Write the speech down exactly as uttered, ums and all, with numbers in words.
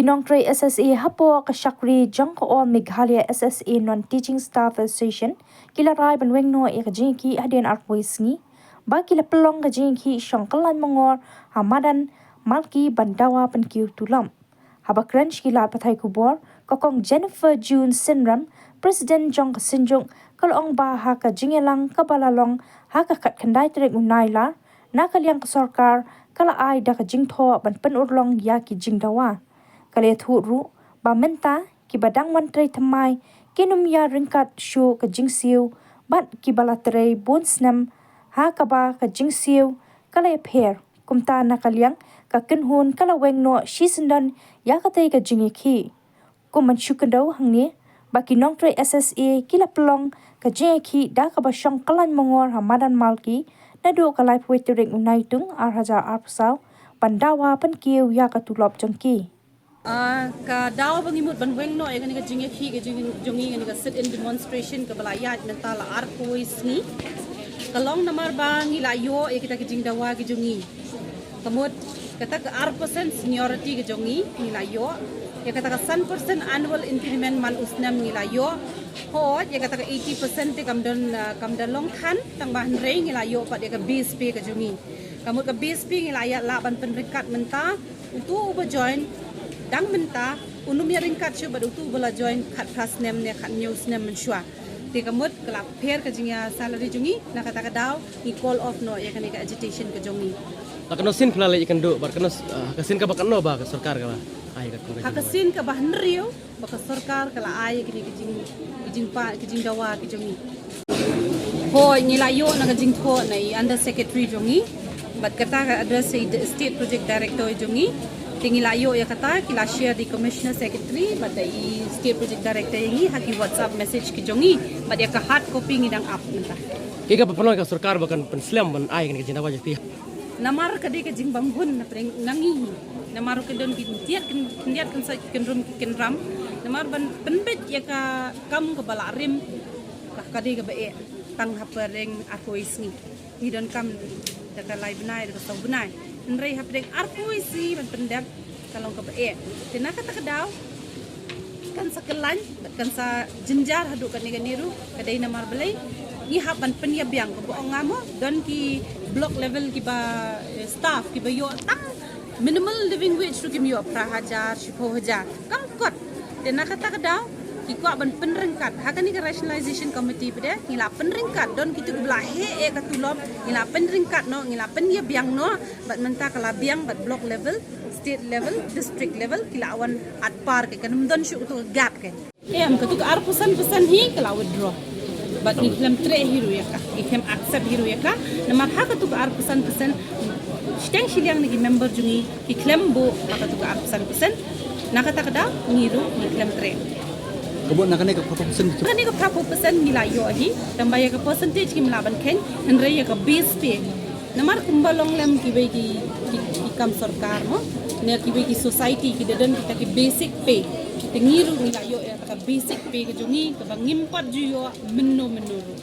Nongtrei S S A hapoh ka shakri jong ka All Meghalaya S S A Non-Teaching Staff Association ki la rai ban weng noh ïa ka jingïakhih hadien arphew sngi ba ki la pynlong ka jingïakhih shong kyllaiñ mangor ha madan Malki ban dawa pynkiew tulop. Haba kren sha ki lad pathai khubor, ka Kong Jennifer June Synrem, President jong ka Synjuk, ka la ong ba ha ka jingïalang kaba la long ha ka khatkhyndai tarik u Nailar, na ka liang ka sorkar ka la ai da ka jingthoh ban pynurlong ïa ki jingdawa. Ka la ïathuh ruh ba mynta kiba dang wan trei thymmai kin ym ïa ryngkat shuh ka jingsiew bad kiba la trei bun snem, ha kaba ka jingsiew ka la ïapher. Kumta na ka liang ka kynhun ka la weng noh shisyndon ïa katei ka jingïakhih. Kum ban shu kyndaw hangne ba ki nongtrei S S A ki la pynlong ka jingïakhih da kaba shong kyllaiñ mangor ha madan Malki naduh ka laiphew tarik u Naitung ar hajar arphew saw ban dawa pynkiew ïa ka tulop jong ki. Ah, ka daw ba ngi mut ban weng noh ïa kane ka jingïakhih ka jing, jong ngi, kane ka sit-in demonstration kaba la ïaid mynta la arphew sngi, ka long namar ba ngi la ïoh ïa kita ki jingdawa ki jong ngi. Ka mut kata ka ar percent seniority ka jong ngi, ngi la ïoh. Ïa kata ka san percent annual increment man u snem ngi la ïoh. Hooid, ïa kata ka eighty percent te kam don, ah, kam da long than, tang ba hynrei ngi la ïoh pat ïa ka base pay ka jong ngi. Ka mut ka base pay ngi la ïa lah ban pynryngkat mynta, utu uba join dang mynta un ym ïa ryngkat shuh bad utu uba la join khatphra snem ne khathynñiew snem mynshuwa. Te ka mut ka la pher ka jingïa salary jong ngi, na kata ka daw ngi call off noh ïa kane ka agitation ka jong ngi. La katno sien phi la leit ïakynduh bad katno, ah, ka sien kaba katno ba ka sorkar ka la ai ka, ka Ha ka jingdawa? Sien kaba hynriew ba ka sorkar ka la ai ïa kine ki jing, ki jingpa, ki jingdawa ki jong ngi. Hooid, ngi la ïoh na ka jingthoh na i under secretary jong ngi bad kata ka address ïa i State Project Director jong ngi. Te ngi la ïoh ïa kata, ki la share da i Commissioner Secretary bad da i State Project Director ïa ngi ha ki WhatsApp message ki jong ngi, bad ïa ka hard copy ngi dang ap mynta. Kaei kaba pynlong ïa ka sorkar ba kan pynslem ban ai kane ka jingdawa jong phi? Namar ka dei ka jingbangbun na pdeng na ngi hi. Namar ka don ki khyndiat, khyndiat khynsoit, ki kynrum ki kynram. Namar ban pynbeit ïa ka kam kaba la rim, ka, ka dei kaba eh tang ha pdeng arphew sngi. Ngi donkam da ka lai bnai, da ka saw bnai. Hynrei ha pdeng arphew sngi ban pyndep ka long kaba eh. Te na kata ka daw kan sa kyllaiñ bad kan sa jynjar haduh kane kane ruh, ka dei namar balei? Ngi hap ban pynïabiang, kumba ong nga mo, don ki block level kiba, eh, staff kiba ïoh tang minimal living wage ruh kim ïoh, phra hajar, shiphew hajar. Kam kot. Te na kata ka daw ki kwah ban pynryngkat. Ha kane ka rationalization committee pat de ngi la pynryngkat, don kitu kiba la heh eh ka tulop, ngi la pynryngkat noh, ngi la pynïabiang noh. Bad mynta ka la biang bad block level, state level, district level ki la wan at par, ka kan ym don shuh katu ka gap ka. Em, katu ka arphew san percent hi ka la withdraw. Bad ngi khlem treh hi ruh ïa ka, ngi khlem accept hi ruh ïa ka. Namar ha katu ka arphew san percent shiteng shiliang na ki member jong ngi ki khlem buh ha katu ka arphew san percent. Na kata ka daw ngi ruh ngi khlem treh. Ka buh na kane ka phraphew percent. Kane ka phraphew percent ngi la ïoh hi, tang ba ïa ka percentage kim lah ban kheiñ, hynrei ïa ka base pay. Namar kumba long lem kiwei ki, ki, ki kam sorkar mo, ne kiwei ki society ki da don kita ki basic pay. Te ngi ruh ngi la ïoh ïa ka basic pay ka jong ngi kaba ngim pat ju ïoh mynno mynno ruh.